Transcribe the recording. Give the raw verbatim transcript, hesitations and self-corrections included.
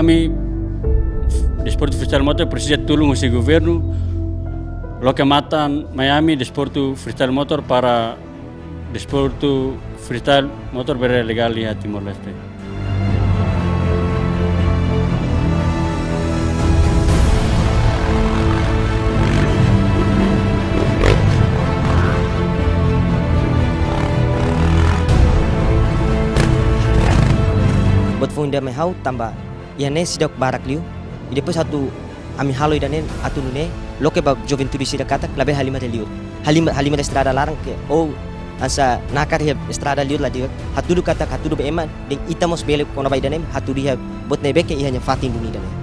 Ami, desportu freestyle motor presiza tulun husi governu, loke matan mai ami desportu freestyle motor para desportu freestyle motor bele legál iha Timor-Leste. Buat foun ida mai ha'u tanba iha ne'e seidauk barak liu. I depois atu ami halo ida-ne'e atu nune'e loke ba juventude sira katak labele halimar iha liur. Halimar, halimar estrada laran ke ou hanesan nakar iha estrada liur la di'ak. Hatudu katak hatudu ba ema, dehan ita mós bele kona-ba ida-ne'e, hatudu iha buat ne'ebé ke iha nia fatin duni ida-ne'e.